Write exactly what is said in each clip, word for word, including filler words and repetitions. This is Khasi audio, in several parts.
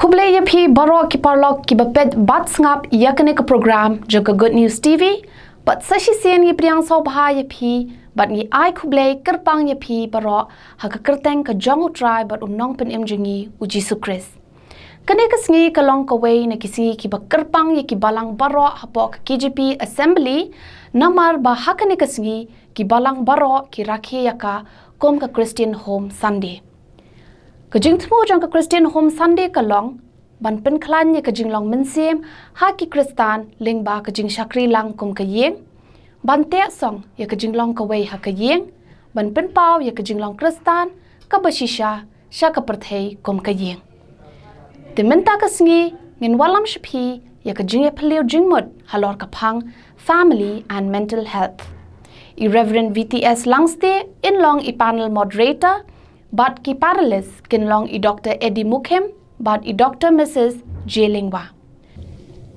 Khublei ïa phi baroh ki paralok kiba peit bad sngap ïa kane ka program jong ka Good News T V. Bad sa shisien ngi pdiang sngewbha ïa phi bad ngi ai khublei kyrpang ïa phi baroh ha ka kyrteng ka jong U Trai bad U Nongpynim jong ngi U Jisu Khrist. Kane ka sngi ka long kawei na ki sngi kiba kyrpang ïa ki balang baroh hapoh ka K J P Assembly, namar ba ha kane ka sngi ki balang baroh ki rakhe ïa ka kum ka Christian Home Sunday. Ka jingthmu jong ka Christian Home Sunday ka long ban pynkhlaiñ ïa ka jinglong mynsiem ha ki Khristan lyngba ka jingshakri lang kum ka ïing, ban teh song ïa ka jinglong kawei ha ka ïing, ban pynpaw ïa ka jinglong Khristan kaba shisha sha ka pyrthei kum ka ïing. Te mynta ka sngi ngin wallam sha phi ïa ka jingïaphylliew jingmut halor ka phang Family and Mental Health. I Reverend V T S Langste in long i panel moderator, bad ki panelist kin long i Doctor Eddie Mukhim bad i Doctor Missus J Lyngba.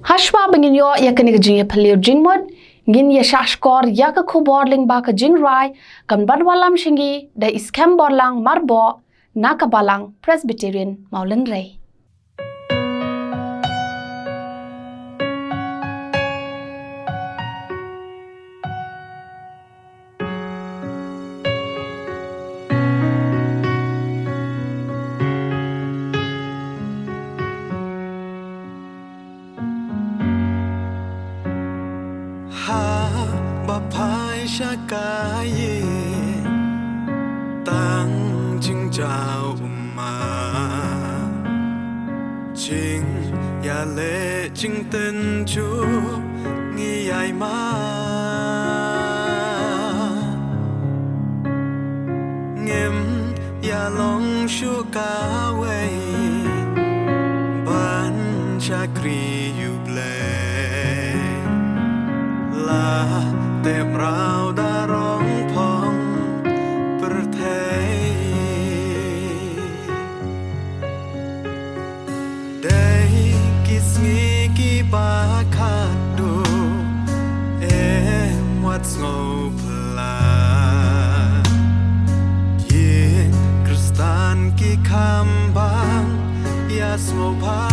Hashwa ba ngin ïoh ïa kane ka jingïaphylliew jingmut, ngin ïa shahshkor ïa ka khubor lyngba ka jingrai kan ban wallam sha ngi da i Skhem Borlang Marboh na ka Balang Presbyterian Mawlynrei. Haba phai sha ka ïing tang jingjaw ummat, jingïaleh jingtynjuh ngi ïai mad. Ngim ïa long shuh kawei ban shakri ïa U Blei, la teh mraw da rong phong pyrthei. Dei ki sngi kiba khatduh em wat sngewphylla. Ki Khristan ki kham ban ïa sngewbha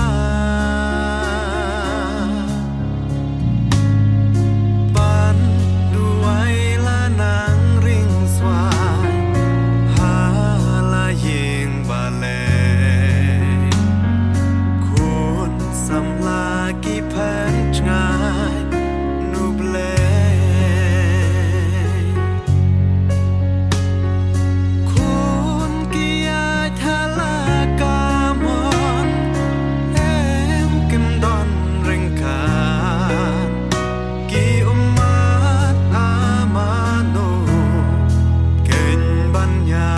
ban duwai la nang ring swai ha la ïing balei. Khun samla ki pynjngai na U Blei. Khun ki ïaid ha la ka mon em kim don ryngkat. Ki ummat, a mano kin ban ïa.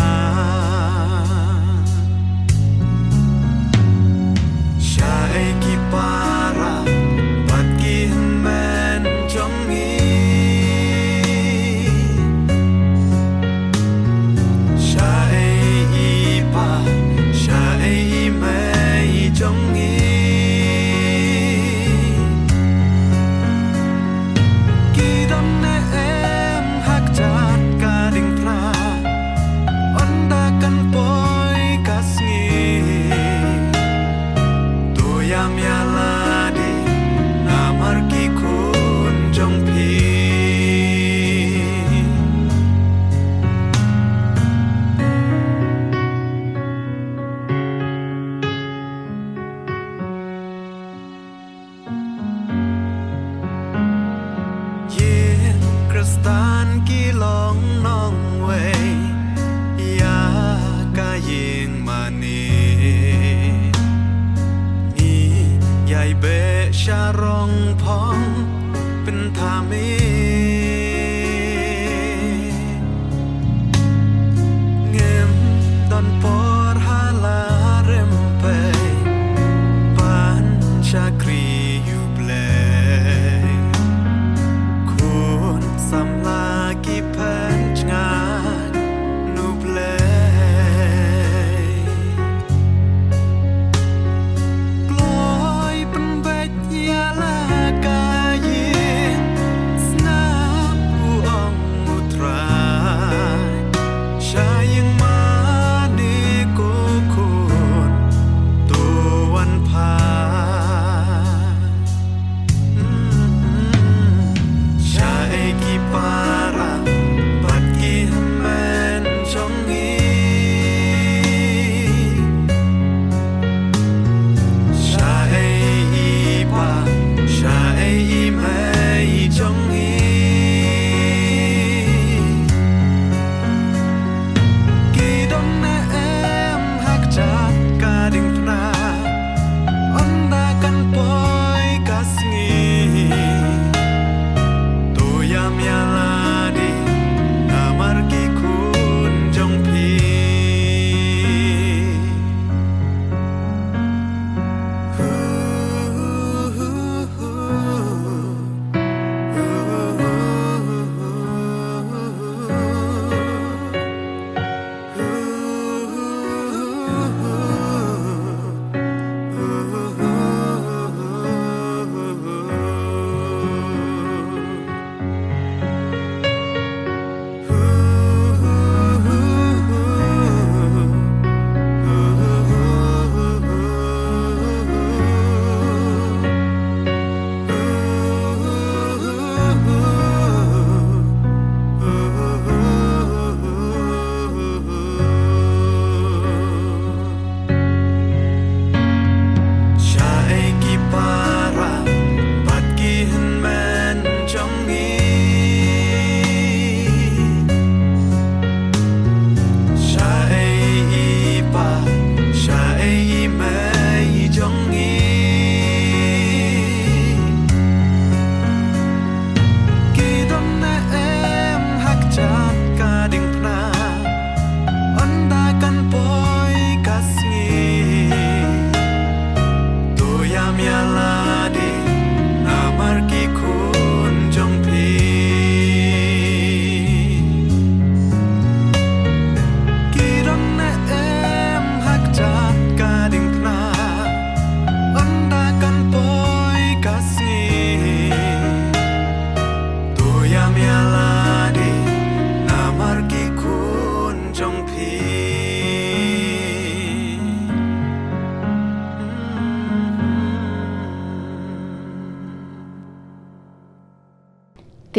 Shaei ki para bad ki hynmen jong ngi. Shaei i pa, shaei i mei jong ngi. Ki don ne em ha kjat ka diengphna, ynda kan poi ka sngi. To ïam ïa lade namar ki khun jong phi. Ïing Khristan ki long nongwei ïa ka ïing mane. Ngi ïai beh sha rong phong pynthame. Ngim don por ha la rympei ban shakri ïa U Blei. Khun samla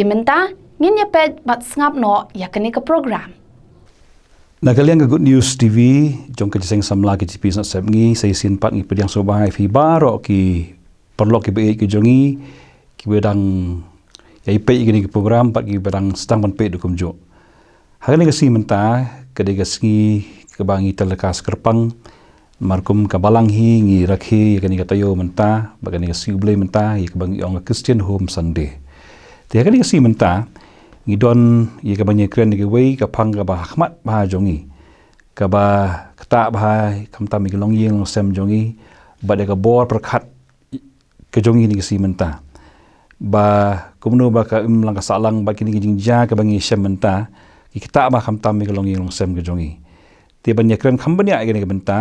Mynta ngin ïa peit bad sngap noh ïa kane ka program. Na ka liang ka Good News T V jong ka jingïaseng samla K J P Synod Sepngi, sa shisien pat ngi pdiang sngewbha ïa phi baroh ki paralok kiba ïeit ki jong ngi, kiba dang ïa peit ïa kane ka program bad kiba dang sdang ban peit ruh kumjuh. Ha kane ka sngi mynta, ka dei ka sngi kaba ngi telecast kyrpang, namar kum ka balang hi ngi rakhe ïa kane ka taïew mynta bad kane ka sngi U Blei mynta ïa kaba ngi ong ka Christian Home Sunday. Te ha kane ka sngi mynta ngi don ïa kaba ngi kren ïa kawei ka phang kaba ha khmat bha jong ngi, kaba ktah bha khamtam ïa ka longïing longsem jong ngi bad ïa ka bor pyrkhat ka jong ngi ha kane ka sngi mynta. Ba kumno ba ka imlang ka sahlang bad kine ki jingjia kaba ngi shem mynta ki ktah bha khamtam ïa ka longïing longsem ka jong ngi. Te ban ïa kren kham bniah ïa kane ka bynta,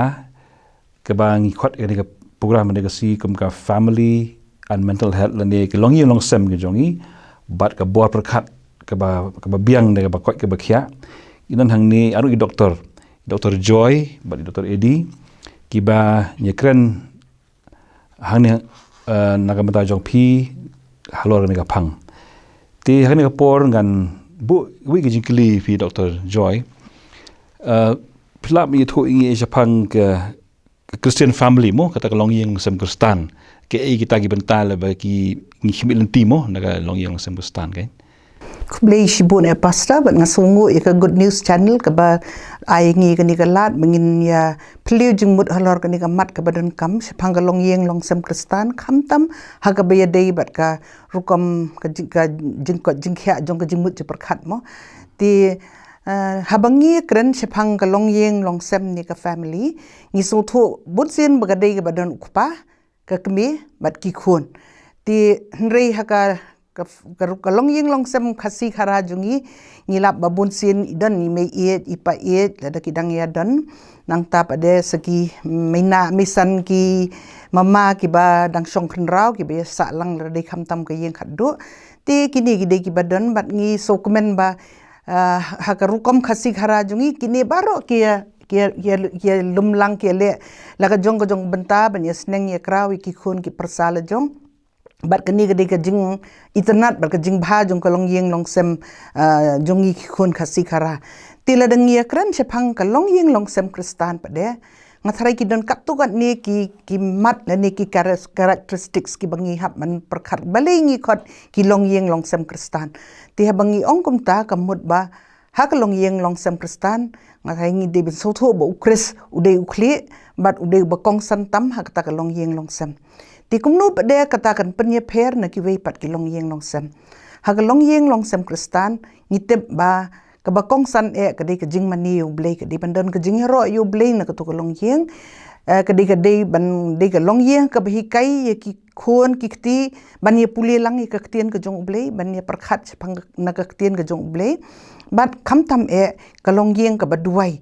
kaba ngi khot ïa kane ka program ha kane ka sngi kum ka Family and Mental Health lane ka longïing longsem ka jong ngi bad ka bor pyrkhat kaba, kaba biang ne kaba koit kaba khiah. Ngi don hangne ar ngut ki doktor, Doktor Joy bad Doktor Eddie, kiba ïa kren hangne, eh, na ka bynta jong phi halor kane ka phang. Te ha kane ka por ngan buh wei ka jingkylli ïa phi Doktor Joy. Eh, phi lah ban ïathuh ïa ngi shaphang ka, ka Christian family mo, kata ka longïing longsem Khristan. Kaei kita ki bynta laba ki ngi khmih lynti mo na ka longïing longsem Khristan, kan? Khublei shibun eh Pastor, bad nga sngewnguh ïa ka Good News Channel kaba ai ngi kane ka lad ba ngin ïa phylliew jingmut halor kane ka mat kaba donkam shaphang ka longïing longsem Khristan, khamtam ha kaba ïadei bad ka rukom ka jing, ka jingkoit jingkhiah jong ka jingmut jingpyrkhat mo. Te, eh, haba ngi kren shaphang ka longïing longsem ne ka family, ngi sngewthuh bunsien ba ka dei kaba don u kpa, ka kmie bad ki khun. Te hynrei ha ka, ka, ka, ka longïing longsem Khasi Khara jong ngi, ngi lap ba bunsien i don i mei ïeit i pa ïeit lada ki dang ïa don. Nangta pat de sa ki mei na mei san ki mama kiba dang shong khynraw kiba ïa sah lang lada dei khamtam ka ïing khatduh. Te kine ki dei kiba don bad ngi sngewkmen ba, ah, ha ka rukom Khasi Khara jong ngi kine baroh ki ïa, ki ïa, ki ïa, ki ïa lum lang ki ïa leh la ka jong ka jong bynta ban ïa sneng ïa kraw ïa ki khun ki pyrsa la jong. Bad kane ka dei ka jingitynnad bad ka jingbha jong ka longïing longsem, ah, jong ngi ki khun Khasi Khara. Te lada ngi ïa kren shaphang ka longïing longsem Khristan pat de, nga tharai ki don katto katne ki, ki mat lane ki chara-, characteristics kiba ngi hap ban pyrkhat balei ngi khot ki longïing longsem Khristan. Te haba ngi ong kumta ka mut ba ha ka longïing longsem Khristan, nga tharai ngi dei ban sngewthuh ba U Khrist u dei u khlieh bad u dei uba kongsan tam ha kata ka longïing longsem. Te kumno pat de kata kan pynïapher na kiwei pat ki longïing longsem. Ha ka longïing longsem Khristan ngi tip ba kaba kongsan eh ka dei ka jingmane ïa U Blei, ka dei ban don ka jingïaroh ïa U Blei na kato ka longïing. Eh, ka dei, ka dei ban dei ka longïing kaba hikai ïa ki khun ki kti ban ïa pule lang ïa ka ktien ka jong U Blei, ban ïa pyrkhat shaphang na ka ktien ka jong U Blei. Bad khamtam eh ka longïing kaba duwai.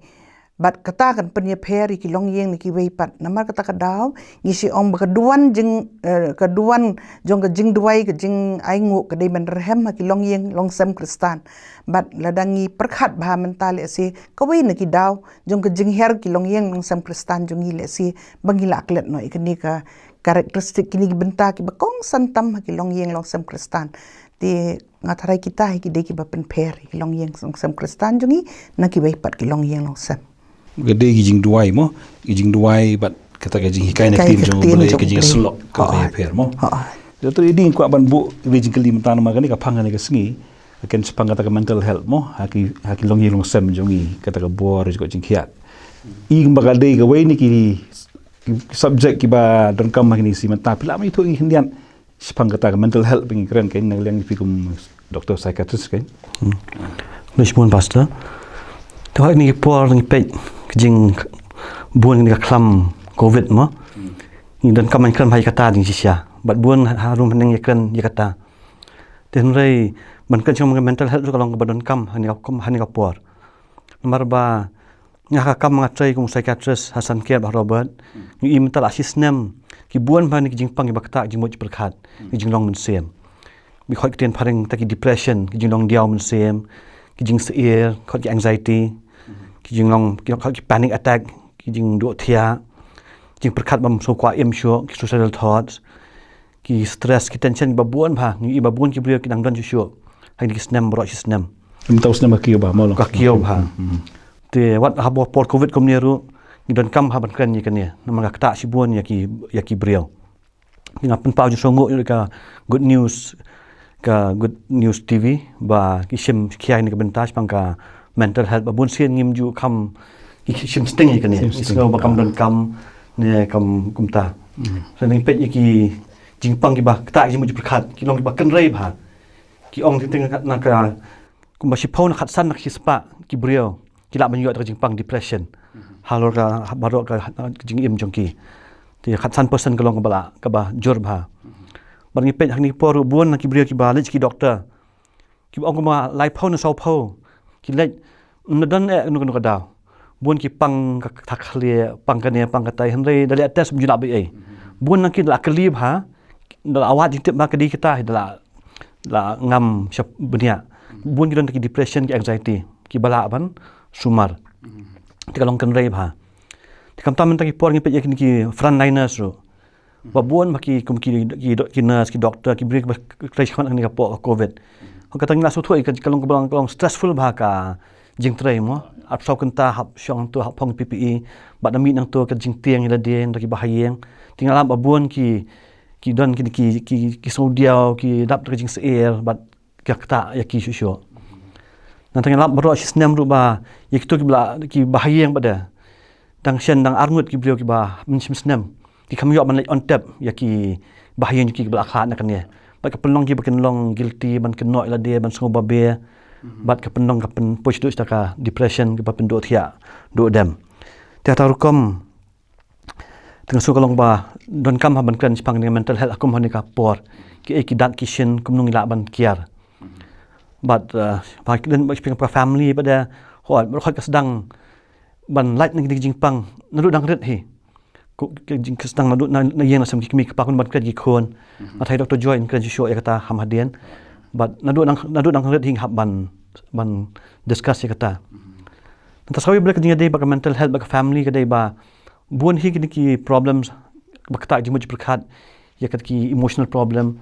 Bad kata kan pynïapher ïa ki longïing na kiwei pat. Namar kata ka daw ngi shu ong ba ka duwan jing, eh, ka duwan jong ka jingduwai, ka jingainguh ka dei ban rhem ha ki longïing longsem Khristan. Bad lada ngi pyrkhat bha mynta lehse kawei na ki daw jong ka jinghiar ki longïing longsem Khristan jong ngi lehse ba ngi la klet noh ïa kane ka characteristic, kine ki bynta kiba kongsan tam ha ki longïing longsem Khristan. Te nga tharai kita hi ki dei kiba pynpher ïa ki longïing longsem Khristan jong ngi na kiwei pat ki longïing longsem. Ka dei ki jingduwai mo, ki jingduwai bad kata ka jinghikai na ka ktien jong U Blei, ka jingïasyllok kaba pher mo. Doktor Eddie, kwah ban buh ka jingkylli mynta namar kane ka phang kane ka sngi, ka kren shaphang kata ka mental health mo, ha ki, ha ki longïing longsem jong ngi, kata ka bor jingkoit jingkhiah. I kumba ka dei kawei na ki, ki subject kiba donkam ha kine ki sngi mynta, phi lah ban ïathuh ïa ngi khyndiat shaphang kata ka mental health ba ngi kren, kan, na ka liang phi kum doktor psychiatrist, kan. Hmm. Khublei shibun Pastor. Te ha kine ki por ngi peit ka jingbun kane ka khlam covid mo. Hmm. Ngi donkam ban kren bha ïa kata jingshisha. Bad bun harum haneng ïa kren ïa kata. Te hynrei ban kren shaphang ka mental health ruh ka long kaba donkam ha kane ka, ha kane ka por. Namar ba nga ha ka kam nga trei kum u psychiatrist ha Sainsbury bad Harvard. Hmm. Ngi ïohi mynta la shi snem ki bun bha kine ki jingpang kiba ktah jingmut jingpyrkhat, hmm, ki jinglong mynsiem. Ngi khot ktien phareng ta ki depression, ki jinglong diaw mynsiem, ki jingsyier, khot ki anxiety, hmm, ki jinglong, ki khot ki panic attack, ki jingduh thiah, jingpyrkhat bym sngewkwah im shuh, ki suicidal thoughts, ki stress, ki tension kiba bun bha, ngi ïohi ba bun ki briew ki dang don shuh shuh ha kine ki snem baroh shi snem. Mynta u snem ka kiew bha, mo long. Ka kiew bha. Hmm. Te wat ha por Covid kumne ruh ngi donkam ha ban kren ïa kane. Namar ka ktah shibun ïa ki, ïa ki briew. Te nga pynpaw jingsngewnguh ïa ka Good News, ka Good News T V ba ki shim khia ïa kane ka bynta shaphang ka mental health ba bun sien ngim ju kham, ki shim sting ïa kane. Shim sting. Ki sngew ba kam donkam ne kam kumta. Hmm. Sa ngin peit ïa ki jingpang kiba ktah jingmut jingpyrkhat, ki long kiba kynrei bha. Ki ong teng teng na ka kumba shiphew na khatsan na ka shispah ki briew ki lah ban ïoh da ka jingpang depression. Mhm. Halor ka baroh ka, ka jingim jong ki. Te khatsan percent ka long kaba lah, kaba jur bha. Mhm. Bad ngi peit ha kine ki por ruh bun na ki briew kiba leit sha ki doktor, kiba ong kumba laiphew ne sawphew ki leit, ym don eh kano kano ka daw. Bun ki pang ka thakhleh, pang kane, pang katai, hynrei da leh test ym ju lah beit ei. Mhm. Bun na ki da la kylli bha, da la wad jingtip bha ka dei kata, da la, la ngam shap bniah. Bun ki don ki depression, ki anxiety, kiba lah ban sumar. Mhm. Te ka long kynrei bha. Te khamtam mynta ki por ngi peit ïa kine ki frontliners ruh. Ba bun ba ki kum ki, ki, ki nurse, ki doktor, ki briew ba trei shakhmat ha kane ka por Covid. Hooid, kata ngi la sngewthuh ïa ka, ka long, ka long, ka long stressful bha ka jingtrei mo. Arphew saw kynta hap shong hangto, hap phong P P E, bad da mih nangto ka jingtieng ïa lade da kiba ha ïing. Te nga lap ba bun ki, ki don ki, ki, ki, ki sngewdiaw, ki dap da ka jingsyier bad ka ktah ïa ki shuh shuh. Nangta ngi lap baroh shi snem ruh ba ïa kito kiba la, kiba ha ïing bad da dang shen dang arngut ki briew kiba mynshim snem ki kham ïoh ban leit on tap ïa kiba ha ïing jong ki kiba la khlad na kane. Bad ka pynlong kiba kin long guilty, ban kynnoh ïa lade, ban sngewbabe. Mhm. Bad ka pynlong ka pynpush duh sha ka depression, kaba pynduh thiah duh dem. Te ha kata ka rukom, te nga sngew ka long ba donkam ha ban kren shaphang kane ka mental health ha kum ha kane ka por. Kiei ki dak ki shin, kumno ngi lah ban kiar. Bad, eh, ba ki don ba shaphang ka family bad da, hooid, baroh hooid ka sdang ban lait na kine ki jingpang naduh dang rit hi. Ko, ka jing, ka sdang naduh na, na ïing na sem ki kmie ki kpa, kumno ban kren ki khun. Mhm. Nga tharai Doctor Joy in kren shuh shuh ïa kata ham hadien. Bad naduh dang, naduh dang rit hi hap ban, ban discuss ïa kata. Mhm. Nangta sa kawei bad ka jingïadei bad ka mental health bad ka family ka dei ba bun hi kine ki problems ba ktah jingmut jingpyrkhat, ïa kata ki emotional problem.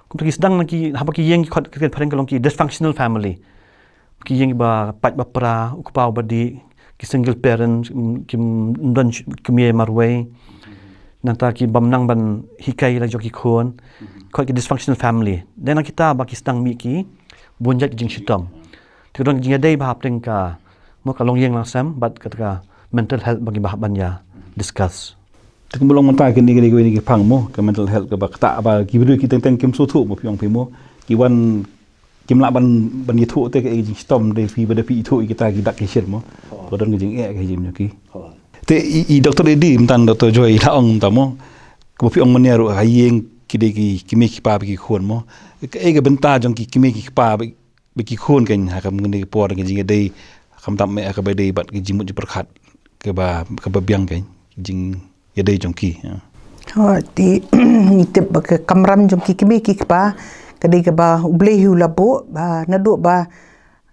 Kumta ki sdang na ki, haba ki ïeng ki khot, ki phareng ka long ki dysfunctional family. Ki ïeng ba pait ba pra, u kpa u ba dih, ki single parent, mm, kim don sh-, kmie marwei. Nangta ki bym nang ban hikai la jong ki khun. Khot ki dysfunctional family. Dei na kita ba ki sdang mih ki bun jait ki jingshitom. Te ka don ka jingïadei ba hapdeng ka, mo, ka longïing longsem bad kata ka mental health ba ki ba hap ban ïa discuss. Te kumba long mynta kine, kine, kine ki pang mo, ka mental health kaba ktah ba ki briew ki teng teng kim sngewthuh mo, phi ong phi mo, ki wan, kim lah ban, ban ïathuh te ka, eh, jingshitom, dei phi ba da phi ithuh ïa kita ki dak ki shin mo. Oh. Ba don ka jingeh ka jingim jong ki. Oh. Te i, i Doctor Eddie mynta, Doctor Joy la ong mynta mo, kaba phi ong mynne ruh ha ïing ki dei ki, ki kmie ki kpa bad ki khun mo. Kaei ka bynta jong ki kmie ki kpa bad bad ki khun kan ha ka mynta ka por ka jingïadei, khamtam eh ha kaba dei bad ka jingmut jingpyrkhat kaba, kaba biang kan jingïadei jong ki, ha. Hooid, te ngi tip ba ka kamram jong ki kmie ki kpa ka dei kaba U Blei hi u la buh ba naduh ba,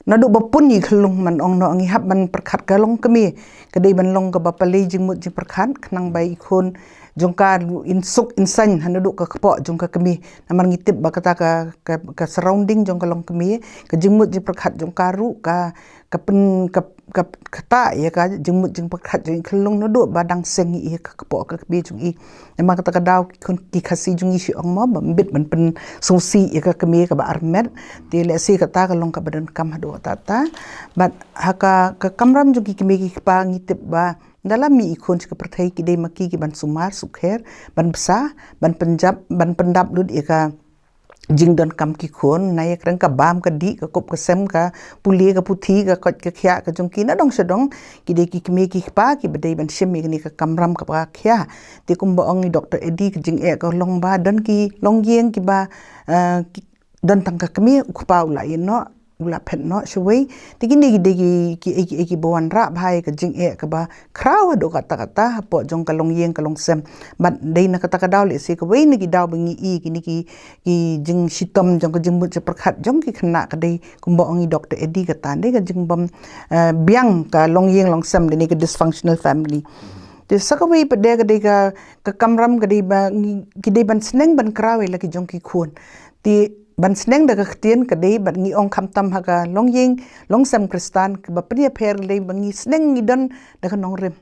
naduh ba pun ïa i khyllung, man ong noh, ngi hap ban pyrkhat ka longkmie ka dei ban long kaba pynleit jingmut jingpyrkhat khnang ba i khun jong ka ruh in suk in saiñ ha naduh ka kpoh jong ka kmie. Namar ngi tip ba kata ka, ka, ka surrounding jong ka longkmie, ka jingmut jingpyrkhat jong ka ruh ka, ka pyn, ka, ka ktah ïa ka jingmut jingpyrkhat jong i khyllung naduh ba dang seng ïa ka kpoh ka kmie jong i. Namar kata ka daw ki khun ki Khasi jong ngi shu ong mo, ba ym bit ban pynsngewsih ïa ka kmie kaba armet. Te lehse kata ka long kaba donkam haduh katta katta. Bad ha ka, ka kamram jong ki kmie ki kpa ngi tip ba ynda la mih i khun sha ka pyrthei ki dei ma ki ki ban sumar sukher, ban bsa, ban pynjap, ban pyndap lut ïa ka jingdonkam ki khun, na ïa kren ka bam ka dih, ka kup ka sem, ka pule ka puthi, ka koit ka khiah ka jong ki, na dong sha dong, ki dei ki kmie ki kpa kiba dei ban shim ïa kane ka kamram kaba khia. Te kumba ong i Doctor Eddie, ka jingeh ka long ba don ki longïing kiba, eh, ki, don tang ka kmie, u kpa u la ïeh noh, u la phet noh shawei. Te kine ki dei ki, ki, ki, ki, kiba wanrah bha ïa ka jingeh kaba khraw haduh katta katta hapoh jong ka longïing ka longsem. Bad dei na kata ka daw lehse kawei na ki daw ba ngi i kine ki, ki jingshitom jong ka jingmut jingpyrkhat jong ki khynnah ka dei kumba ong i Doctor Eddie kata, dei ka jingbym, eh, biang ka longïing longsem, dei ne ka dysfunctional family. Te sa kawei pat de ka dei ka, ka kamram ka dei ba ngi, ki dei ban sneng ban kraw ïa la ki jong ki khun. Te ban sneng da ka ktien ka dei, bad ngi ong khamtam ha ka longïing longsem Khristan, kaba pynïapher ka dei ba ngi sneng ngi don da ka nongrim.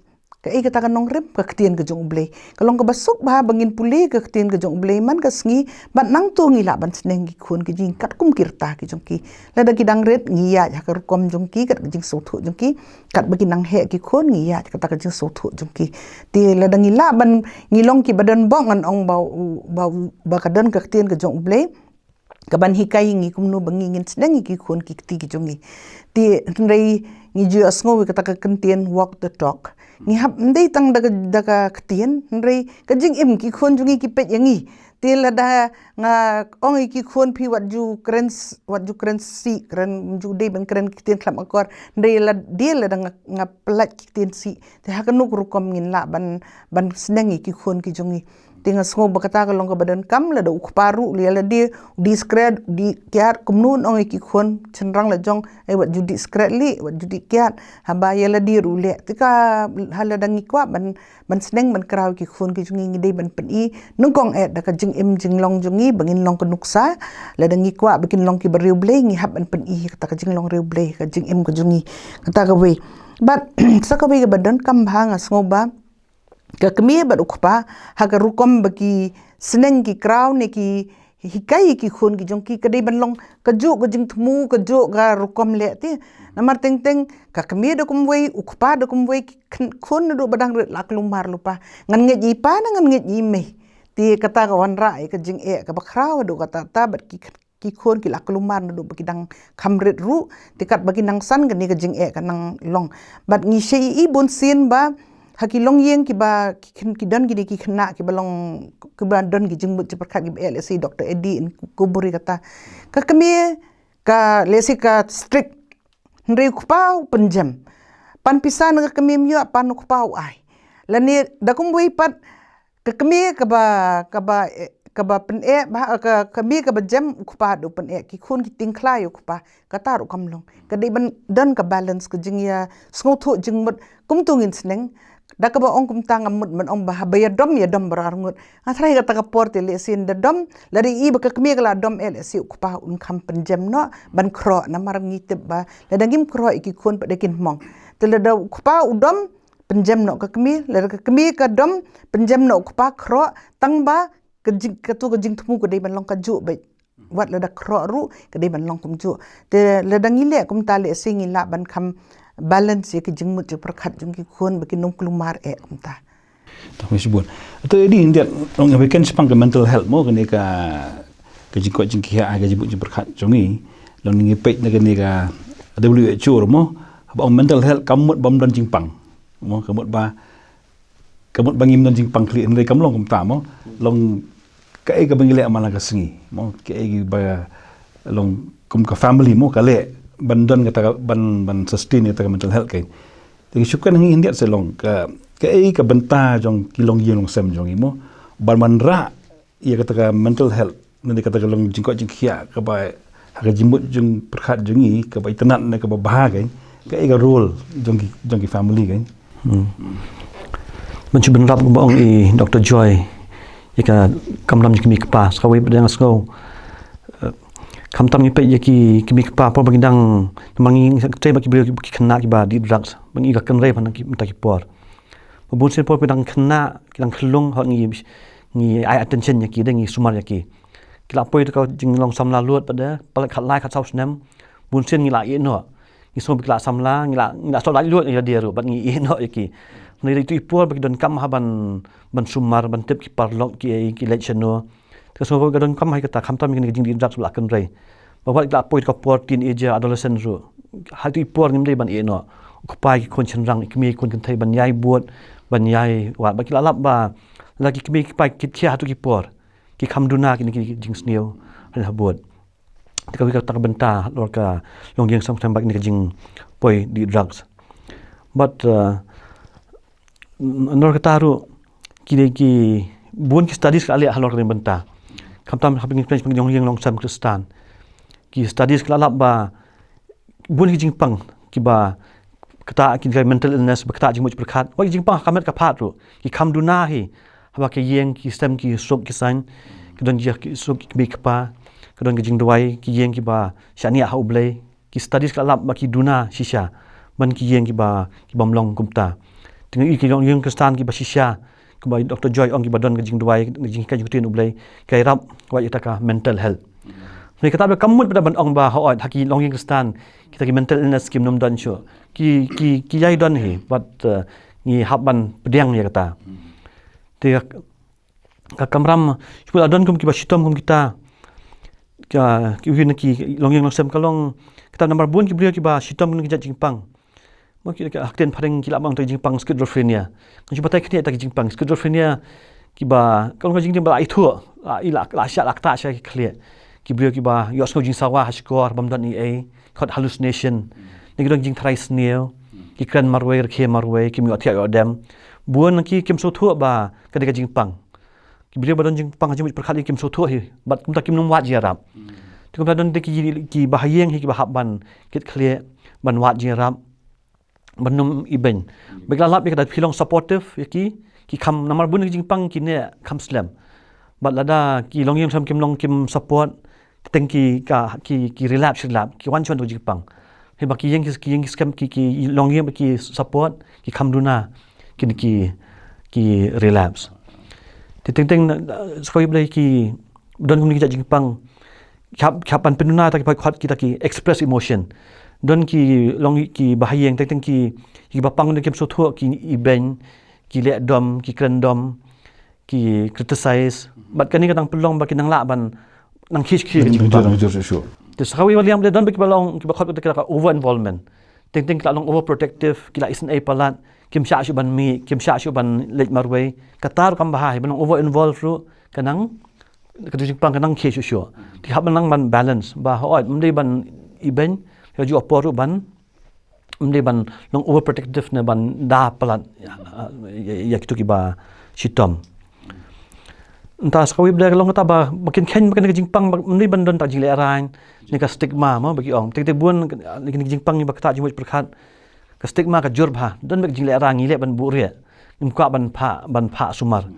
Kaei kata ka nongrim? Ka ktien ka jong U Blei. Ka long kaba suk bha ba ngin pule ka ktien ka jong U Blei man ka sngi, bad nangta ngi lah ban sneng ki khun ki jong ngi katkum ki rta ki jong ki. Lada ki dang rit, ngi ïaid ha ka rukom jong ki, kat ka jingsngewthuh jong ki, katba ki nang heh ki khun, ngi ïaid kata ka jingsngewthuh jong ki. Te lada ngi lah ban, ngi long kiba don bok, ngan ong ba, ba, ba ka don ka ktien ka jong U Blei, kaban hikai ngi kumno ba ngi ngin sneng ïa ki khun ki kti ki jong ngi. Te hynrei ngi ju ïohsngew ïa kata ka kyntien walk the talk. Ngi hap, ym dei tang da ka, da ka ktien, hynrei ka jingim, ki khun jong ngi ki peit ïa ngi. Te lada nga ong ïa ki khun, phi wat ju kren s-, wat ju kren sih, kren, ju dei ban kren ki ktien khlem akor. Hynrei lada, lada nga, nga pyllait ki ktien sih, te ha kano ka rukom ngin lah ban, ban sneng ïa ki khun ki jong ngi? Te nga sngew ba kata ka long kaba donkam, lada u kpa ruh, ïa lade u dih skret, u dih kiad, kumno un ong ïa ki khun shynrang la jong, ai, wat ju dih skret leh, wat ju dih kiad, haba ïa lade ruh leh. Te ka, ha lada ngi kwah ban, ban sneng ban kraw ïa ki khun ki jong ngi, ngi dei ban pyni nyngkong eh da ka jingim jinglong jong ngi, ba ngin long ka nuksa. Lada ngi kwah ba kin long kiba riewblei, ngi hap ban pyni kata ka jinglong riewblei, ka jingim ka jong ngi. Kata kawei. Bad sa kawei kaba donkam bha, nga sngew ba ka kmie bad u kpa, ha ka rukom ba ki sneng ki kraw ne ki hikai ïa ki khun ki jong ki, ka dei ban long kajuh ka jingthmu, kajuh ka rukom leh. Te namar teng teng ka kmie da kumwei, u kpa da kumwei, ki khun, khun naduh ba dang rit la kulmar lypa. Ngan ngeit ïa i pa ne ngan ngeit ïa i mei? Te kata ka wanrah ïa ka jingeh kaba khraw haduh katta katta, bad ki, ki khun ki la kulmar naduh ba ki dang kham rit ruh. Te katba ki nang san, kane ka jingeh ka nang long. Bad ngi shait ïohi bunsien ba ha ki longïing kiba ki khy-, ki don kine ki khynnah kiba long, kiba don ki jingmut jingpyrkhat, kiba eh lehse Doctor Eddie Inkuburi kata. Ka kmie ka, lehse ka strict, hynrei u kpa u pynjem. Pan pisa na ka kmie, ym ïoh, pan u kpa u ai. Lane da kumwei pat, ka kmie kaba, kaba, eh, kaba pyneh bha, ka kmie kaba jem, u kpa ruh u pyneh. Ki khun ki tieng khlaiñ ïa u kpa. Kata ruh kam long. Ka dei ban don ka balance, ka jingïasngewthuh jingmut. Kumto ngin sneng. Da kaba ong kumta, ngam mut ban ong ba haba ïadom, ïadom baroh arngut. Nga tharai kata ka por te lehse ynda dom, lada i ba ka kmie ka la dom eh, lehse u kpa un kham pynjem noh ban khroh, namar ngi tip ba lada ngim khroh ïa ki khun pat de kin hmong. Te lada u kpa u dom, pynjem noh ka kmie, lada ka kmie ka dom, pynjem noh u kpa, khroh, tang ba ka jing, kato ka jingthmu ka dei ban long kajuh beit. Wat lada khroh ruh ka dei ban long kumjuh. Te lada ngi leh kumta, lehse ngi lah ban kham balance ïa ka jingmut jingpyrkhat jong ki khun ba kin ym kulmar eh kumta. Tang mei shibun. Te Eddie, hyndiat, long ïa ba ken shaphang ka mental health mo, kane ka, ka jingkoit jingkhiah, ka jingmut jingpyrkhat jong ngi. Long ngi peit na kane ka W H O mo, haba ong mental health, kam mut ba ym don jingpang. Mo, kam mut ba, kam mut ba ngim don jingpang khlieh, hynrei kam long kumta mo. Long kaei kaba ngi leh man la ka sngi mo, kaei ba long kum ka family mo, ka leh ban don kata ka, ban, ban sustain kata ka mental health ka. Te ngi shu kren ha ngi hyndiat, sa long ka, kaei ka bynta jong ki longïing longsem jong ngi mo, ban wanrah ïa kata ka mental health, ne kata ka long jingkoit jingkhiah, kaba ha ka jingmut jingpyrkhat jong ngi, kaba itynnad ne kaba bha ka, kaei ka role jong ki, jong ki family ka. Hmm. Mynta shu bynrap kumba ong i Doctor Joy ïa ka kamram jong ki kmie kpa, sa kawei pat nga sngew, eh, khamtam ngi peit ïa ki kmie kpa, por ba ki dang, namar ngi, ngi tei ba ki briew ki khynnah kiba dih drugs, ba ngi ka kynrei pat na ki, mynta ki por. Ba bunsien por ki dang khynnah, ki dang khyllung, hooid ngi, ngi ai attention ïa ki, de ngi sumar ïa ki. Ki la poi da ka jinglong samla lut pat de, palat khatlai khatsaw snem, bunsien ngi la ïeh noh. Ngi sngew ba ki la samla, ngi la, ngi la sdang lait lut ïa lade ruh, bad ngi ïeh noh ïa ki. Hynrei ïa itu i por ba ki donkam ha ban, ban sumar, ban tip ki paralok, ki, ki leit shano. Te ka sngew ba ka donkam ha kata, khamtam ïa kane ka jingdih drugs ba la kynrei. Ba wat ki la poi da ka por teenager, adolescent ruh, ha itu i por ngim dei ban ïeh noh. U kpa ïa ki khun shynrang, i kmie ïa ki khun kynthei ban ïai bud, ban ïai wad. Ba ki la lap ba la ki kmie ki kpa ki khia ha itu ki por, ki kham duna kine ki jingsniew ha bud. Te kawei kata ka bynta halor ka longïing longsem bad kine ki jingpoi dih drugs. Bad, eh, halor kata ruh, ki dei ki bun ki studies ki la leh halor kane ka bynta. Khamtam haba ngi peit shaphang longïing longsem Khristan, ki studies ki la lap ba bun ki jingpang kiba, kata ki mental illness, ba kata jingmut jingpyrkhat, wat ki jingpang ha ka met ka phad ruh, ki kham duna hi. Haba ki ïing ki sem ki suk ki saiñ, ki don jia ki suk ki kmie ki kpa, ka don ka jingduwai, ki ïing kiba shaniah ha U Blei, ki studies ka la lap ba ki duna shisha ban ki ïing kiba, ki bym long kumta. Te nga ïohi ki longïing Khristan kiba shisha, kumba Doctor Joy ong, kiba don ka jingduwai, ka jinghikai jingkren U Blei, ka ïarap wat ïa kata ka mental health. Hynrei kata ba kam mut pat ban ong ba hooid ha ki longïing Khristan kita ki mental illness kim nym don shuh. Ki, ki, ki ïai don hi, bad, eh, ngi hap ban pdiang ïa kata. Te ka, ka kamram, shu la don kum kiba shitom kum kita. Ka, ki, ki longïing longsem ka long, kata namar bun ki briew kiba shitom kum ki jait jingpang. Mo ki, ki, ha ktien phareng ki lah ban ong ta ki jingpang schizophrenia. Ngan shu batai khyndiat ta ki jingpang schizophrenia, kiba, ka long ka jingtieng ba la ithuh, la i, la, la shah, la ktah sha ki khlieh. Ki briew kiba ïohsngew jingsawa ha shkor bym don ei ei, khot hallucination. Ne ki don jingtharai sniew, ki kren marwei, rkhie marwei, kim ïohthiah ïohdem. Bun na ki kim sngewthuh ba ka dei ka jingpang. Ki briew ba don jingpang ha jingmut pyrkhat ïa, kim sngewthuh hi, bad kumta kim nym wad jingïarap. Te kumta don de ki, kiba ha ïing hi kiba hap ban kit khlieh, ban wad jingïarap, ban nym ibeiñ. Ba ki la lap ïa kata, phi long supportive ïa ki, ki kham, namar bun ki jingpang kine kham slem. Bad lada ki longïing longsem kim long, kim support, teng ki, ka, ki, ki relapse, relapse, ki wan shuwa na ka jingpang. Hynrei ba ki ïing, ki, ki ïing, ki skhem, ki, ki longïing ba ki support, ki kham duna, kine ki, ki relapse. Te teng teng, eh, sa kawei Blei, ki don kumne ki jait jingpang, ki hap, ki hap ban pynduna ta ki, ba khot kita ki express emotion. Don ki long, kiba ha ïing, teng teng ki, kiba pang, don kim sngewthuh, ki ibeiñ, ki leh dom, ki kren dom, ki criticize. Bad kane ka dang pynlong ba ki nang lah ban nang khie, khie ka jingpang. Nang jur, nang jur shuh shuh. Te sa kawei ba liang, don ba kiba long, kiba khot kita ka over involvement. Teng teng ki la long overprotective, ki la isynei palat, kim shah shuh ban mih, kim shah shuh ban leit marwei. Kata ruh kam bha hi, ban long over involved ruh ka nang, ka jingpang ka nang khie shuh shuh. Te hap ban nang ban balance, ba hooid, ym dei ban ibeiñ, ha kajuh ka por ruh ban, ym dei ban long overprotective ne ban da palat ïa, ïa, ïa kito kiba shitom. Nangta sa kawei Blei, ka long kata ba, ba kin kheiñ ba kane ka jingpang, ba ym dei ban don ta ka jinglehrain, ne ka stigma mo ba ki ong. Te, te bun kine ki jingpang ba ktah jingmut pyrkhat, ka stigma ka jur bha, don beit ka jinglehrain, ngi leh ban buhrieh, ngim kwah ban phah, ban phah sumar.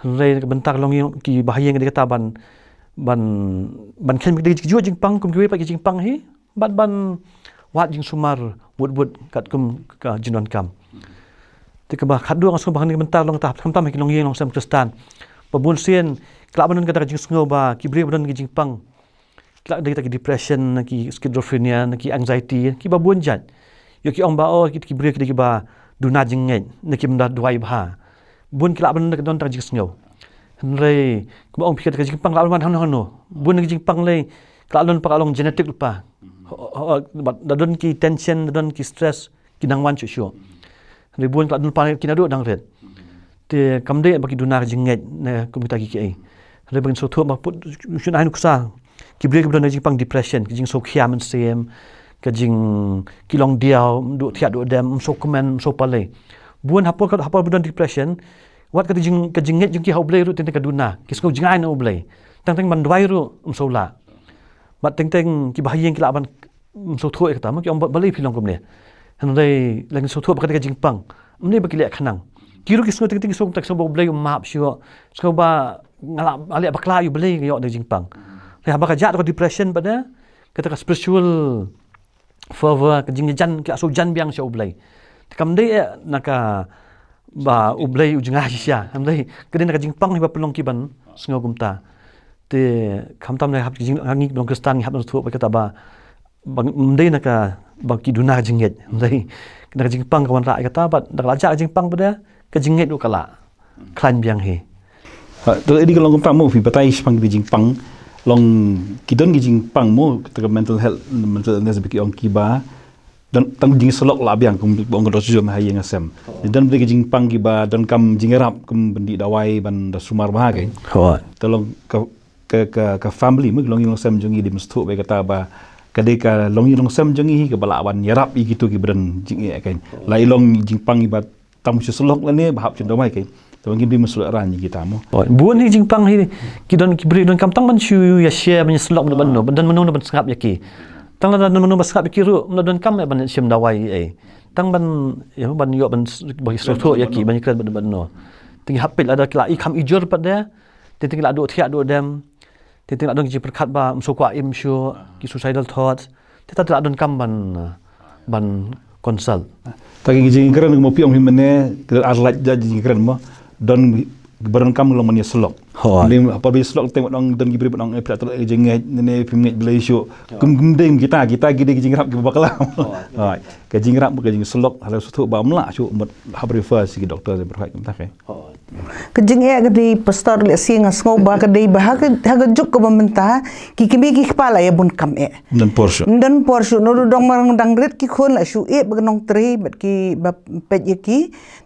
Hynrei ka bynta ka longïing, kiba ha ïing ka dei kata ban, ban, ban kheiñ ba ka dei kajuh jingpang kum kiwei pat ki jingpang hi, bad ban wad jingsumar wut wut katkum ka jingdonkam. Te kaba khatduh nga sngew ba kane ka bynta long kata, khamtam ha ki longïing longsem Khristan, ba bun sien ki lah ban don kata ka jingsngew ba ki briew ba don ki jingpang, ki lah dei kita ki depression, na ki schizophrenia, na ki anxiety, kiba bun jait. Ïoh ki ong ba, oh, ki, ki briew ki dei kiba duna jingngeit, ne kim da duwai bha. Bun ki lah ban don kata ka jingsngew. Hynrei kumba ong phi, kata ka jingpang lah ban wan hano hano. Bun na ki jingpang lei ki lah don pat ka long genetic lypa. Ho, ho, ho, bad da don ki tension, da don ki stress, ki nang wan shuh shuh. Hynrei bun ki lah don lypa ki naduh dang rit. Te kam dei ba ki duna ka jingngeit ne kum kita ki kiei. Hynrei ba kin sngewthuh ba put shu ai nuksa. Ki briew kiba don ka jingpang depression, ka jingsngewkhia mynsiem, ka jing, ki long diaw, duh thiah duh dem, ym sngewkmen, ym sngewpalei. Bun ha por, ha por ba don depression, wat ka jing, ka jingngeit jong ki ha U Blei ruh teng teng ka duna, ki sngew jngai na U Blei. Teng teng ban duwai ruh ym sngew lah. Bad teng teng kiba ha ïing ki lah ban ym sngewthuh ïa kata, ma ki ong ba, balei phi long kumne. Hynrei lada kin sngewthuh ba kata ka jingpang, ym dei ba ki leh khnang. Ki ruh ki sngew teng teng, ki sngew, ki sngew ba U Blei um map shuh, sngew ba nga la, nga leh bakla ïa U Blei, nga ïoh da ka jingpang. Hynrei haba ka jah ka depression pat de, kata ka spiritual fervor, ka jingïajan, ki la shu jan biang sha U Blei. Te kam dei eh na kaba U Blei u jngai shisha. Kam dei, ka dei na ka jingpang hi ba pynlong ki ban sngew kumta. Te khamtam na hap ki jing, ngi ki ba long Khristan ngi hap ban sngewthuh ba kata ba, ba ym dei na kaba ki duna ka jingngeit. Ym dei, na ka jingpang ka wanrah ïa kata, bad lada ka la jah ka jingpang pat de, ka jingngeit ruh ka la khlaiñ biang hi. Ha, to, ïa ka long kumta mo, phi batai shaphang ki jingpang, long ki don ki jingpang mo, kata ka mental health, mental illness ba ki ong, kiba don tang jingsyllok lah biang, kum ba ong ka dok shu jong ha ïing ha sem. Don bad ki jingpang kiba donkam jingïarap, kum ban dih dawai, ban da sumar bha, ka. Hooid. Te long ka, ka, ka, ka family mo, ki longïing longsem jong ngi, dei ban sngewthuh ba kata ba ka dei ka longïing longsem jong ngi hi kaba lah ban ïarap ïa kito kiba don jingeh, ka. Lah i long jingpang iba tang shu syllok lane ba hap shu dawai, ka. Te ba ngim dei ban shu lehrain ïa kita mo. Oh, bun hi jingpang hi, ki don ki briew donkam tang ban shu ïa share, ban ïa syllok bad mano, ban don mano ban sngap ïa ki. Tang lada don mano ban sngap ïa ki ruh, ym donkam eh ban shim dawai ei. Tang ban, ïa, ban ïoh ban s-, ban sngewthuh ïa ki, ban ïakren bad mano. Te ngi hap peit lada ki la i kham i jur pat de, te, te ki la duh thiah duh dem. Te te la don ki jingpyrkhat ba ym shu kwah im shuh, ki suicidal thoughts. Te ta te la don kam ban, ban consult. Ta ki jingkren mo phi ong hi mynne, ki ar laj ja jingkren mo. Don ba don kam long man ïa slok. Hooid. Lim apa bi slok te ong don ki briew ong eh phi la trok jingngeit ne phi ngeit blei shuh. Kum kum dei kita, kita ki dei ki jingrap ki bakla. Hooid. Ka jingrap ka jingslok hala suthu ba mla shuh mut hap refer sha ki doktor jingpyrkhat kumta kai. Ka jingeh ka dei pastor lehse nga sngew ba ka dei ba ha ka, ha ka juk kaba mynta ki kmie ki kpa la ïa bun kam eh. Ym don por shuh. Ym don por shuh, naduh dang marang dang rit ki khun la shu eh ba ka nongtrei bad kiba peit ïa ki.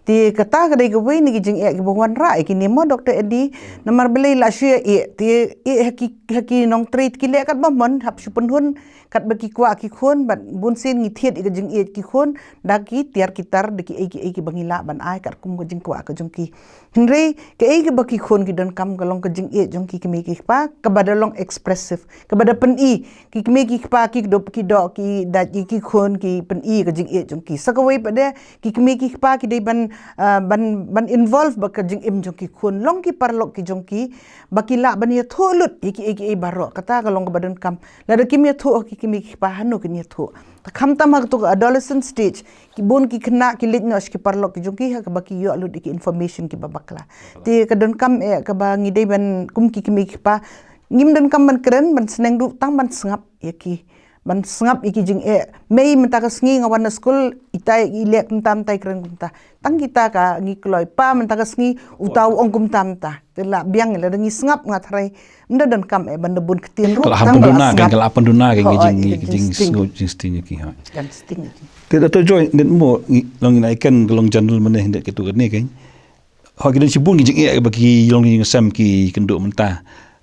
Te kata ka dei kawei na ki jingeh kiba wanrah ïa kine mo Doctor Eddie. Namar balei la shu ïa eh, te eh ha ki, ha ki nongtrei te ki leh katba mon, hap shu pynhun katba ki kwah ki khun, bad bunsien ngi thied ïa ka jingïeit ki khun da ki tiar ki tar, da kiei kiei kiba ngi lah ban ai katkum ka jingkwah ka jong ki. Hynrei kaei kaba ki khun ki donkam ka long ka jingïeit jong ki kmie ki kpa kaba da long expressive, kaba da pyni. Ki kmie ki kpa ki kdup ki doh ki dait ïa ki khun, ki pyni ka jingïeit jong ki. Sa kawei pat de ki kmie ki kpa ki dei ban, ah, ban, ban involve bad ka jingim jong ki khun. Long ki paralok ki jong ki ba ki lah ban ïathuh lut ïa kiei kiei baroh. Kata ka long kaba donkam. Lada kim ïathuh ki kmie ki kpa, hano kin ïathuh? Te khamtam ha kato ka adolescent stage, ki bun ki khynnah ki leit noh sha ki paralok ki jong ki ha kaba ki ïoh lut ïa ki information kiba bakla. Te ka donkam eh kaba ngi dei ban kum ki kmie ki kpa, ngim donkam ban kren, ban sneng ruh, tang ban sngap ïa ki. Ban sngap ïa ki jingeh. Mei mynta ka sngi nga wan na skul, itai i leh kumta, mynta i kren kumta. Tang kita ka ngi kloi, pa mynta ka sngi uta u ong kumta mynta. Te la biang, lada ngi sngap nga tharai ym da donkam eh ban da bun ktien ruh. Ka la hap pynduna kan, ka la hap pynduna kan, ki jing, ki jing sngew, jingsting ïa ki, ha. Kan sting ïa ki. Te Doctor Joy, nit mo, ngi, long ngi na ikan, ka long general mynne, hynda kitu kane kan. Ho, ki don shibun ki jingeh ba ki long ki jingsem ki kynduh mynta.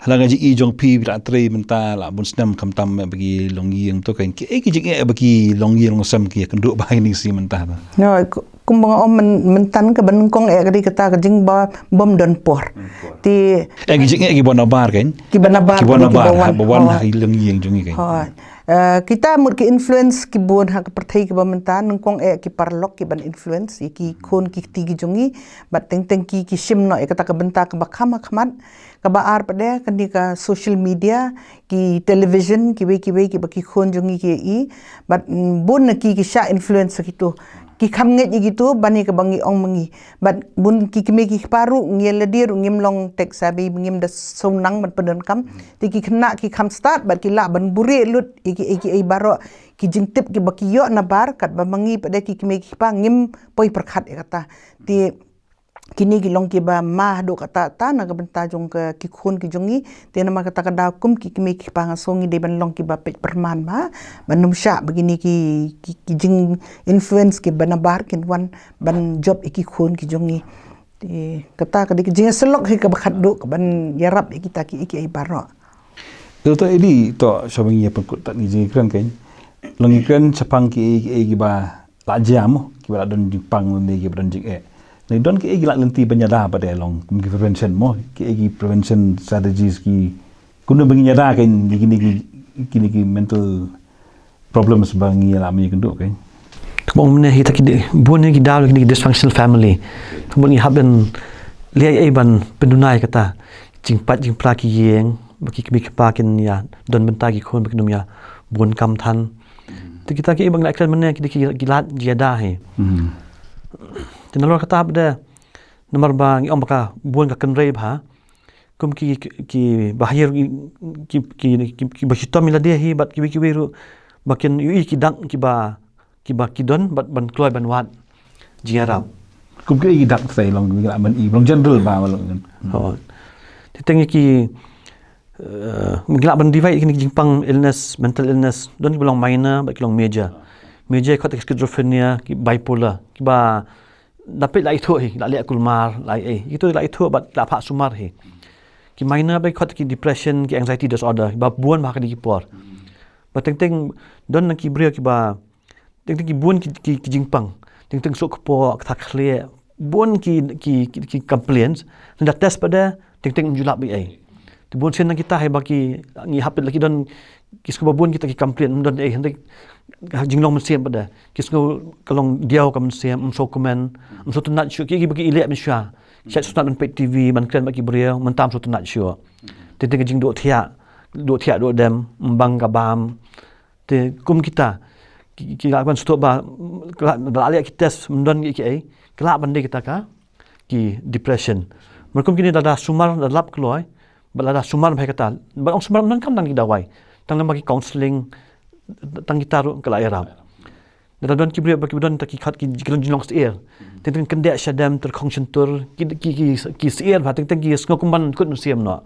Hala ka jingïeit jong phi, phi la trei mynta la bun snem, khamtam ba ki longïing to kan. Kiei ki jingeh ba ki longïing longsem ki kynduh ba ki ning si mynta ba. No, ku-, kumba nga ong myn-, mynta kaba nyngkong eh ka dei kata ka jingba bym don por. Te eh ki jingeh kiba nabar kan. Kiba nabar, kiba nabar, kiba wan, ha, ba wan ha ki longïing jong ngi kan. Hooid. Eh, kita mut ki influence ki bun ha ka pyrthei kiba mynta, nyngkong eh ki paralok kiban influence ïa ki khun ki kti ki jong ngi. Bad teng teng ki, ki shim noh ïa kata ka bynta kaba kham ha khmat. Kaba ar pat de kane ka social media, ki television, kiwei kiwei kiba ki khun jong ngi ki ïohi. Bad, mm, bun na ki, ki shah influence ha kitu. Ki kham ngeit ïa kitu ban ïa kaba ngi ong ma ngi. Bad bun ki kmie ki kpa ruh, ngi la dei ruh ngim long tech savvy, ngim da sngewthuh ban pyndonkam. Te ki khynnah ki kham stad bad ki lah ban buhrieh lut ïa ki, ïa ki, ïa baroh ki jingtip kiba ki ïoh nabar, katba ma ngi pat de ki kmie ki kpa ngim poi pyrkhat ïa kata. Te kine ki long kiba ma haduh katta katta na ka bynta jong ka ki khun ki jong ngi. Te namar kata ka daw kum ki kmie ki kpa nga sngew ngi dei ban long kiba peit pyrman bha, ban ym shah ba kine ki, ki, ki jing influence kiba nabar kin wan ban jop ïa ki khun ki jong ngi. Te kata ka dei ka jingïasyllok hi kaba khatduh kaban ïarap ïa kita ki, ïa ki baroh. Te to Eddie, to sha ba ngi ïa pynkut tad ngi jingkren kan. Long ngi kren shaphang ki, ki, kiba la jia mo, kiba la don jingpang ne kiba don jingeh. Ne don ki, ki la lynti ban ïada pat de long kum ki prevention mo, ki, ki prevention strategies ki, kumno ba ngin ïada kan kine ki, kine ki mental problems ba ngi la mih kynduh kan. Kumba mynne hi ta ki de, bun hi ki daw kine ki dysfunctional family. Kumba ngi hap ban leh ei ban pynduna ïa kata. Jingpait jingpra ki ïing, ba ki kmie ki kpa kin ïa don bynta ki khun ba kin ym ïa bun kam than. Te kita ki ba ngi la kren mynne ki, ki, ki lad jia da hi. Te nalor kata pat de namar ba ngi ong ba ka bun ka kynrei bha. Kum ki, ki, ki ba hiar ki, ki, ki, ki ba shitom ïa lade hi bad kiwei kiwei ruh ba kin ïohi ki dak kiba, kiba ki don bad ban kloi ban wad jingïarap. Kum ki dak sai long ki la ban i long general ba long. Ho. Te teng ki, eh, ki la ban divide kine ki jingpang illness, mental illness, don kiba long minor bad ki long major. Major khot ki schizophrenia, ki bipolar, kiba da peit la ithuh hi, la leh kulmar, la ei. Itu la ithuh bad la phah sumar hi. Ki minor ba khot ki depression, ki anxiety disorder, ba bun ba ha kine ki por. Ba teng teng don na ki briew kiba teng teng ki bun ki, ki, ki jingpang. Teng teng suk kpoh, kata khleh. Bun ki, ki, ki, ki complaints. Nda test pat de teng teng ym ju lap ei. Te bun sien na kita hi ba ki ngi hap la ki don ki sngewbha bun kita ki complain ym don ei hynrei jinglong mynsiem pat de. Ki sngew ka long diaw ka mynsiem, ym sngewkmen, ym sngewtynnat shuh ki, ki ba ki leh mynshuwa. Shait sngewtynnat ban peit TV, ban kren bad ki briew, mynta ym sngewtynnat shuh. Teng teng ka jingduh thiah. duh thiah duh dem, ym bang ka bam. Te kum kita, ki, ki lah ban sngewthuh ba, ki lah, da lah leh ki test, ym don kiei kiei, ki lah ban dei kita ka, ki depression. Mar kum kine lada sumar, da lap kloi, bad lada sumar bha kata, bad ong sumar ym donkam tang ki dawai, tang lem bad ki counselling, tang kita ruh ka lah ïarap. Lada don ki briew ba ki don ta ki khot ki, ki don jinglong syier. Teng teng kyndit shadem, tyrkhong shyntur, ki, ki, ki, ki syier bha, teng teng ki sngew kum ban kut mynsiem noh.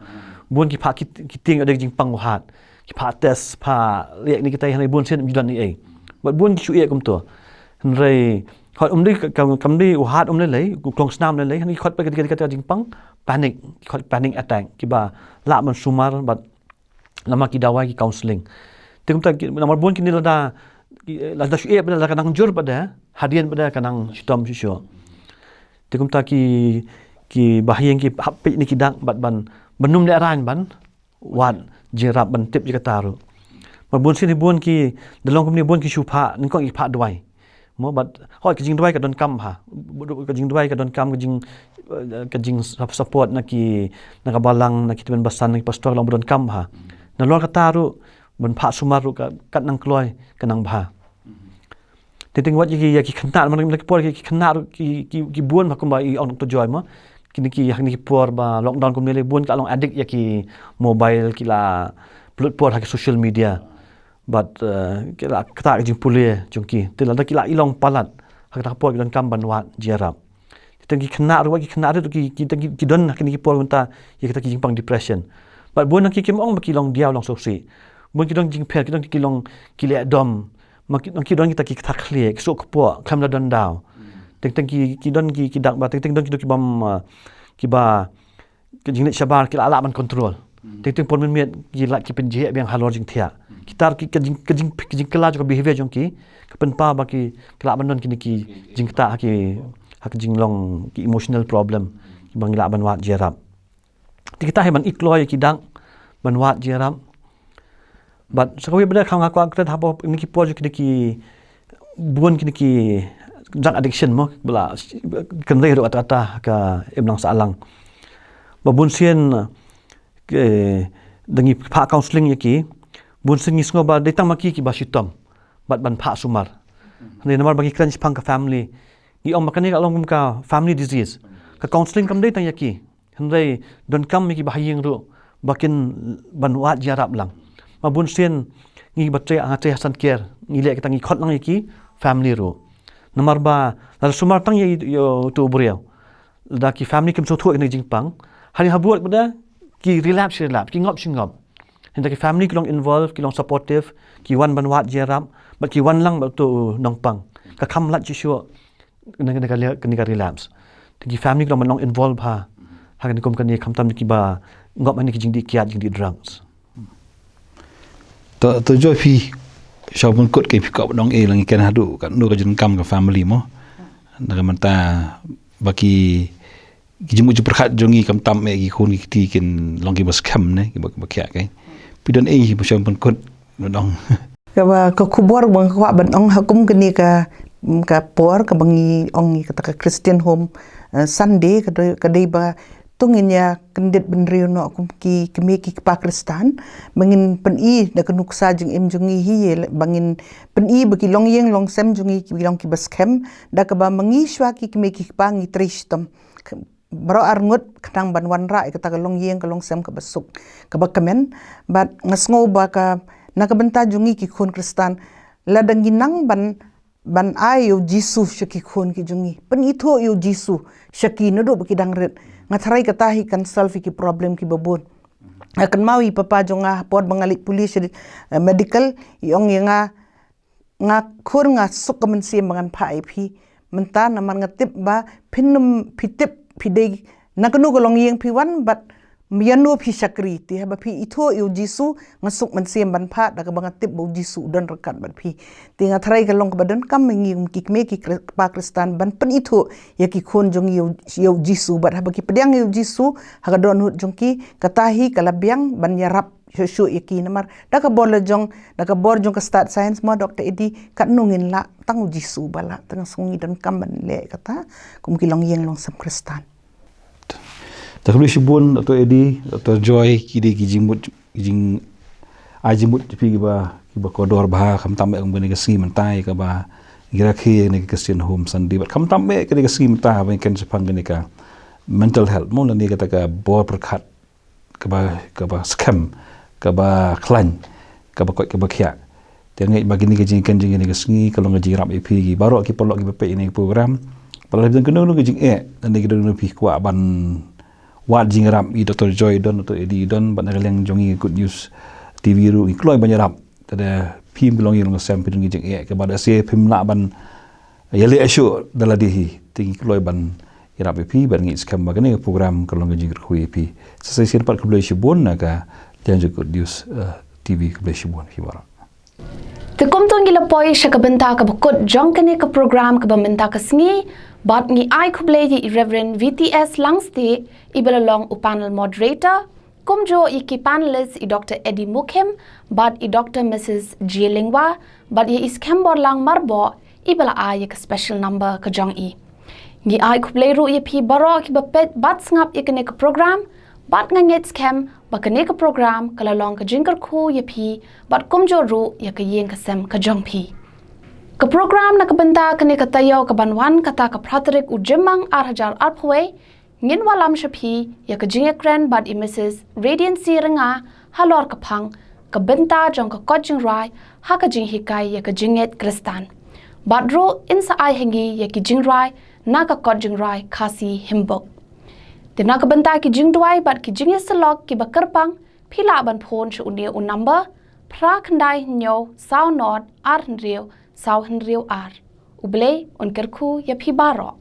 Bun ki phah ki, ki tieng ïa dei ka jingpang u hat. Ki phah test, phah leh kine kita, hynrei bun sien ym don ei ei. Bad bun ki shu ïeh kumto. Hynrei, hooid, ym dei ka, ka, kam dei u hat ym lei lei, u klong snam lei lei, hynrei ki khot pat ka, ka, ka, ka jingpang panic, ki khot panic attack, kiba lah ban sumar bad namar ki dawai, ki counselling. Te kumta ki, namar bun kine lada, ki, lada shu ïeh pat da ka nang jur pat da, hadien pat da ka nang shitom shuh shuh. Te kumta ki, kiba ha ïing ki hap peit na ki dak bad ban, ban ym lehraiñ ban wad jingïarap, ban tip ïa kata ruh. Mar bun sien hi bun ki, da long kumne bun ki shu phah, nyngkong ki phah dawai. Mo, bad, hooid, ka jingduwai ka donkam bha. Ka jingduwai ka donkam, ka jing, eh, ka jing sup-, support na ki, na ka balang, na ki tymmen basan, na ki pastor, ka long ba donkam bha. Nalor kata ruh, ban phah sumar ruh ka, kat nang kloi, ka nang bha. Teng teng wat ïa ki, ïa ki khynnah, man la ki por ki, ki khynnah ruh ki, ki, ki bun bha kumba i ong Doktor Joy mo. Kine ki, ha kine ki por ba lockdown kumne lei bun ki la long addict ïa ki mobile, ki la pynlut por ha ki social media. Bad, eh, ki la ktah ka jingpule jong ki. Te lada ki la i long palat, ha kata ka por ki donkam ban wad jingïarap. Te teng ki khynnah ruh, ki khynnah ruh ki, ki, ki, ki don ha kine ki por mynta ïa kita ki jingpang depression. Bad bun na ki kim ong ba ki long diaw long sawsih. Bun ki don jingpher, ki don ki long ki leh dom. Ma ki, ki don kita ki kata khlieh, ki suk kpoh, khlem la don daw. Teng teng ki, ki don ki, ki dak ba, teng teng don ki, don ki bam, uh, kiba, ki jingleh shabar, ki la lah ban control. Teng teng por mynmiet, ki la ki pynjhieh biang halor jingthiah. Kita ki, ka jing, ka jing, ka jingkylla jong ka behavior jong ki, ka pynpaw ba ki, ki lah ban don kine ki jingktah ha ki, ha ka jinglong ki emotional problem, kiba ngi lah ban wad jingïarap. Te kita hi ban i kloi ïa ki dak, ban wad jingïarap. Bad sa kawei pat de, khamtam nga kwah kren hapoh kine ki por jong kine ki, bun kine ki drug addiction mo, ba la kynrei haduh katta katta ha ka imlang sahlang. Ba bun sien, eh, da ngi phah counselling ïa ki, bun sien ngi sngew ba dei tang ma ki kiba shitom bad ban phah sumar. Hynrei namar ba ngi kren shaphang ka family, ngi ong ba kane ka long kum ka family disease. Ka counselling kam dei tang ïa ki. Hynrei donkam ïa kiba ha ïing ruh ba kin ban wad jingïarap lang. Ma bun sien ngi ba trei, nga trei ha Saint Care, ngi leh kita, ngi khot lang ïa ki family ruh. Namar ba lada sumar tang ïa, ïa uto u briew, lada ki family kim sngewthuh ïa kane ka jingpang, ha ri ha bud pat de ki relapse, relapse, ki ngop shi ngop. Hynda ki family ki long involve, ki long supportive, ki wan ban wad jingïarap, bad ki wan lang bad uto u nongpang. Ka kham lait shuh shuh na, na ka, na ka relapse. Te ki family ki long ban long involve ha, ha kane kum kane, khamtam kiba ngop ha kine ki jingdih kiad, jingdih drugs. To, to Joy, phi sngewbha ban kut, ka phi kwah ban ong ei lane kren haduh katno ka jingdonkam ka family mo. Na ka bynta ba ki, ki jingmut jingpyrkhat jong ngi, khamtam eh ki khun ki kti, kin long kiba skhem ne, kiba, kiba khiah, ka phi don ei phi sngewbha ban kut, ban ong. Kaba, ka khubor ba nga kwah ban ong ha kum kane ka, ka por kaba ngi ong ïa kata ka Christian Home, eh, Sunday, ka dei, ka dei ba to ngin ïa kyndit bynriew noh kum ki kmie ki kpa Khristan, ba ngin pyni da ka nuksa jingim jong ngi hi, ba ngin pyni ba ki longïing longsem jong ngi ki long kiba skhem, da kaba ma ngi shuwa ki kmie ki kpa ngi trei shitom baroh arngut khnang ban wanrah ïa kata ka longïing ka longsem kaba suk, kaba kmen. Bad nga sngew ba ka, na ka bynta jong ngi ki khun Khristan, lada ngi nang ban, ban ai ïa u Jisu sha ki khun ki jong ngi, pynithuh ïa u Jisu sha ki naduh ba ki dang rit, nga tharai kata hi kan solve ïa ki problem kiba bun. Nga kynmaw ïa i papa jong nga, por ba nga leit pule sha, eh, medical, i ong ïa nga, nga khun, nga suk ka mynsiem ba ngan phah ïa phi mynta, namar nga tip ba phin ym, phi tip phi dei na kano ka longïing phi wan, bad ïano phi shakri. Te haba phi ithuh ïa u Jisu, nga suk mynsiem ban phah, da kaba nga tip ba u Jisu u don ryngkat bad phi. Te nga tharai ka long kaba donkam ïa ngi kum ki kmie ki Khri-, kpa Khristan ban pynithuh ïa ki khun jong ngi ïa u, ïa u Jisu, bad haba ki pdiang ïa u Jisu ha ka dohnud jong ki, kata hi ka la biang ban ïarap shuh shuh ïa ki. Namar da ka bor la jong, da ka bor jong ka stad science mo, Doktor Eddie, katno ngin lah, tang u Jisu ba lah. Te nga sngew ngi donkam ban leh kata kum ki longïing longsem Khristan. Te khublei shibun Doktor Eddie, Doktor Joy, ki dei ki jingmut, ki jing, Ai jingmut ïa phi kiba, kiba kordor bha, khamtam eh kum kane ka sngi mynta kaba ngi rakhe ïa kane ka Christian Home Sunday. Bad khamtam eh kane ka sngi mynta ba ngi kren shaphang kane ka mental health, mo, lane kata ka bor pyrkhat kaba, kaba skhem, kaba khlaiñ, kaba koit kaba khiah. Te nga ngeit ba kane ka jingkren jong ngi kane ka sngi ka long ka jingïarap ïa phi ki baroh ki paralok kiba peit ïa kane ka program. Bad lada don kano kano ka jingeh, lane kano kano phi kwah ban wad jingïarap, i Doctor Joy i don, Doctor Eddie i don, bad na ka liang jong ngi Good News T V ruh ngi kloi ban ïarap. Te lada phim ka long ïa long ka sem, phi don ka jingeh kaba da se phim lah ban ïaleh shuh da lade hi, te ngi kloi ban ïarap ïa phi, bad ngi skhem ba kane ka program ka long ka jingkyrkhu ïa phi. Sa shisien pat khublei shibun na ka liang jong Good News, eh, T V, khublei shibun ïa phi baroh. Te kumto ngi la poi sha ka bynta kaba kut jong kane ka program kaba mynta ka sngi, bad ngi ai khublei ïa i Reverend V T S Langstieh, iba la long u panel moderator, kumjuh ïa ki panelist i Doctor Eddie Mukhim, bad i Doctor Missus G Lyngwa, bad ïa i Skhem Borlang Myrboh, iba la ai ïa ka special number ka jong i. Ngi ai khublei ruh ïa phi baroh kiba peit bad sngap ïa kane ka program, bad nga ngeit skhem ba kane ka program ka la long ka jingkyrkhu ïa phi, bad kumjuh ruh ïa ka ïing ka sem ka jong phi. Ka program na ka bynta kane ka taïew kaban wan kata ka phra tarik u Jymmang ar hajar arphew wei, ngin wallam sha phi ïa ka jingïakren bad i Missus Radiancy Rynga halor ka phang ka bynta jong ka kot jingrwai ha ka jinghikai ïa ka jingngeit Khristan. Bad ruh in sa ai ha ngi ïa ki jingrwai na ka kot jingrwai Khasi Hymnbook. Te na ka bynta ki jingduwai bad ki jingïasyllok kiba kyrpang, phi lah ban phone sha une u number phra khyndai hynñiew saw nod ar hynriew saw hynriew ar. U Blei un kyrkhu ïa phi baroh.